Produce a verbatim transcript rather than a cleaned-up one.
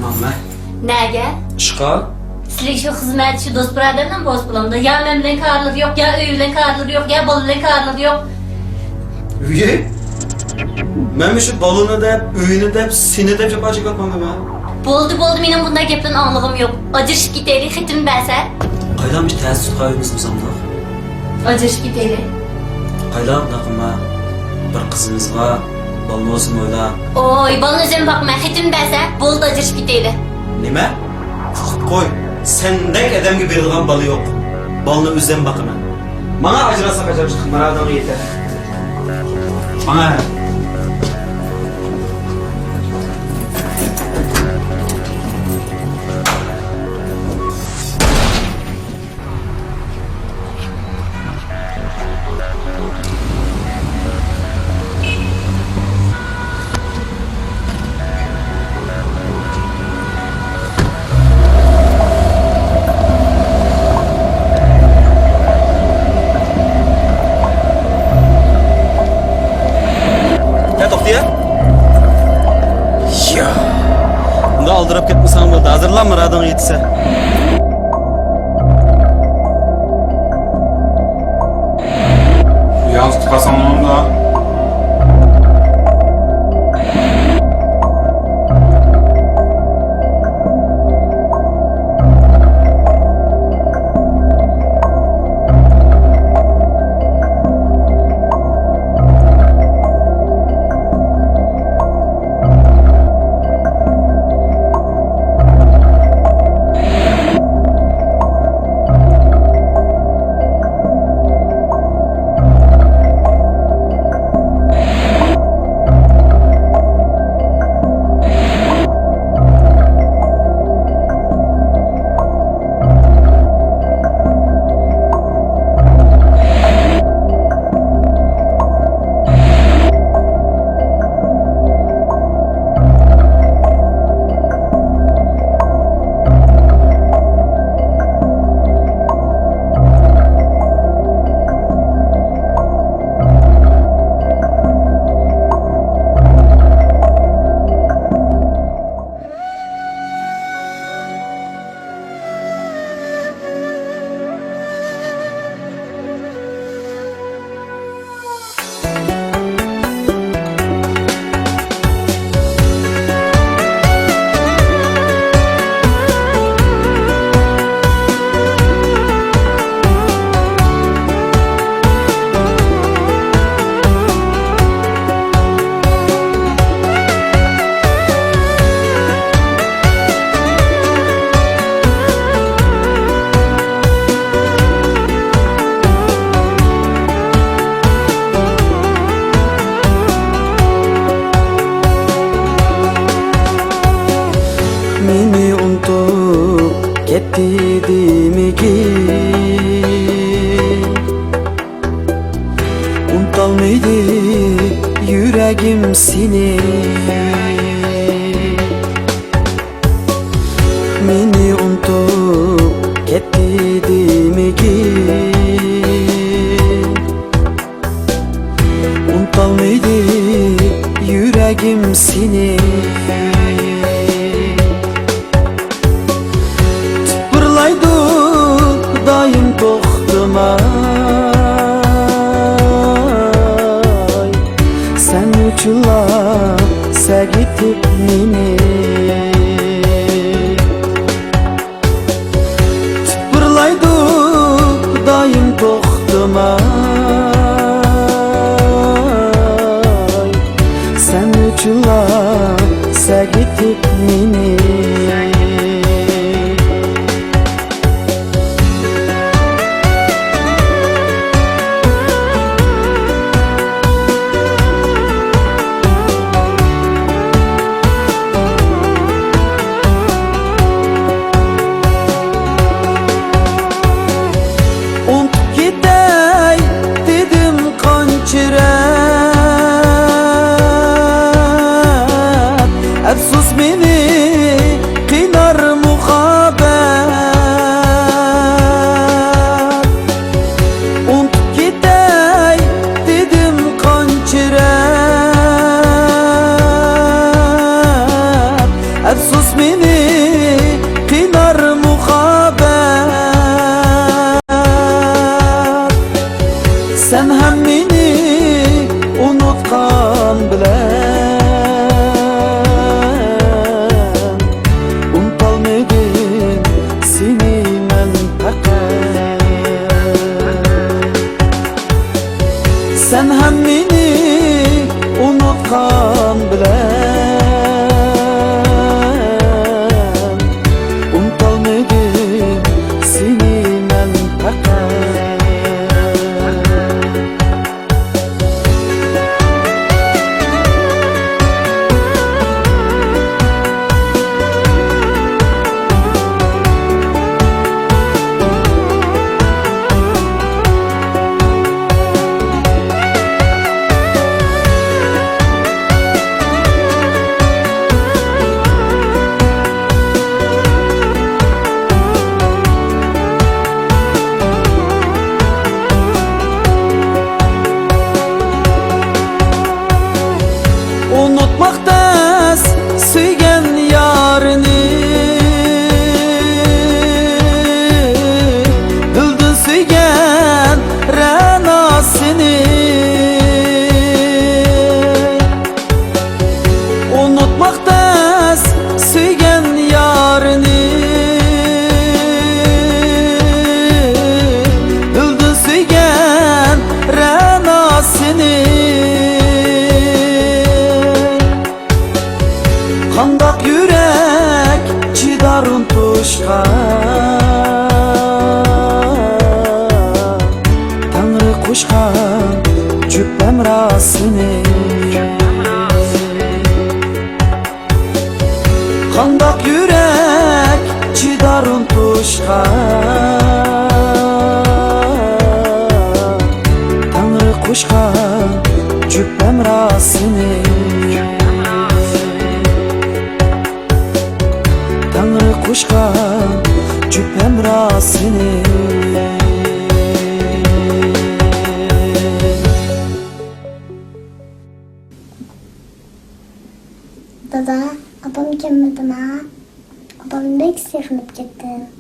ماڭىمەن. نەگە؟ ئىشقا. سىلىگە شۇ خىزمەت، شۇ دوست بۇرادەرنىڭ بولسا بولامدۇ؟ يا مەن بىلەن كارلىرى يوق، يا ئۆي بىلەن كارلىرى يوق، يا بالا بىلەن كارلىرى يوق. ئۆيى؟ مەن مۇشۇ بالىنى دەپ، ئۆينى دەپ، سېنى دەپ جاپا چېكىۋاتمامدىمەن؟ بولدى، بولدى، مېنىڭ بۇنداق گەپلەرنى ئاڭلىغۇم يوق. ئاجرىشىپ كېتەيلى، خېتىمنى بەرسە. قايلام، تەس تۇتقايمىز بىزاڭدا. ئاجرىشىپ كېتەيلى. قايلا، ئۇنداق قىلما. بىر قىزىمىز بار، بالىنى بولسىمۇ ئويلا. ئوي، بالىنى ئۆزۈم باقىمەن، خېتىمنى بەرسە، بولدى، ئاجرىشىپ كېتەيلى. نېمە؟ قوي، سەندەك ئادەمگە بېرىدىغان بالا يوق. بالىنى ئۆزۈم باقىمەن. ماڭا ئاجرالساق ئاجراشتۇق، مۇرادىڭغا يېتەر. ماڭا. يا توختىيە. يا. ئۇنداق ئالدىراپ كەتمىسەڭ بولدى. ھازىرلا مۇرادىڭغا يېتىسەن. يالغۇز قالساڭ بولمامدۇ؟ مېنى ئۇنتۇپ كەتتى دېمىگىن. ئۇنتالمىدى يۈرەگىم سېنى. مېنى ئۇنتۇپ كەتتى دېمىگىن. ئۇنتالمىدى يۈرەگىم سېنى. تىپىرلايدۇ دائىم توختىماي، سەن ئۈچۈنلا سەگىتىپ مېنى. تىپىرلايدۇ دائىم توختىماي، سەن ئۈچۈنلا سەگىتىپ ھەممىنى ئۇنۇتقان بىلەن، ئۇنتالمىدىم سېنى مەن پەقەت. ئۇنتۇلماق تەس سۆيگەن يارنى، دىلدىن سۆيگەن رەناسىنى. ئۇنتۇلماق تەس سۆيگەن يارنى، دىلدىن سۆيگەن رەناسىنى. قانداق يۈرەك چىدار ئۇنتۇشقا؟ تەڭرى قوشقان جۈپ ھەمراسىنى. قانداق يۈرەك چىدار ئۇنتۇشقا؟ تەڭرى قوشقان جۈپ ھەمراسىنى. تەڭرى قوشقان جۈپ ھەمراسىنى. دادا، ئاپام كەلمىدىما؟ ئاپامنى بەك سېغىنىپ كەتتىم.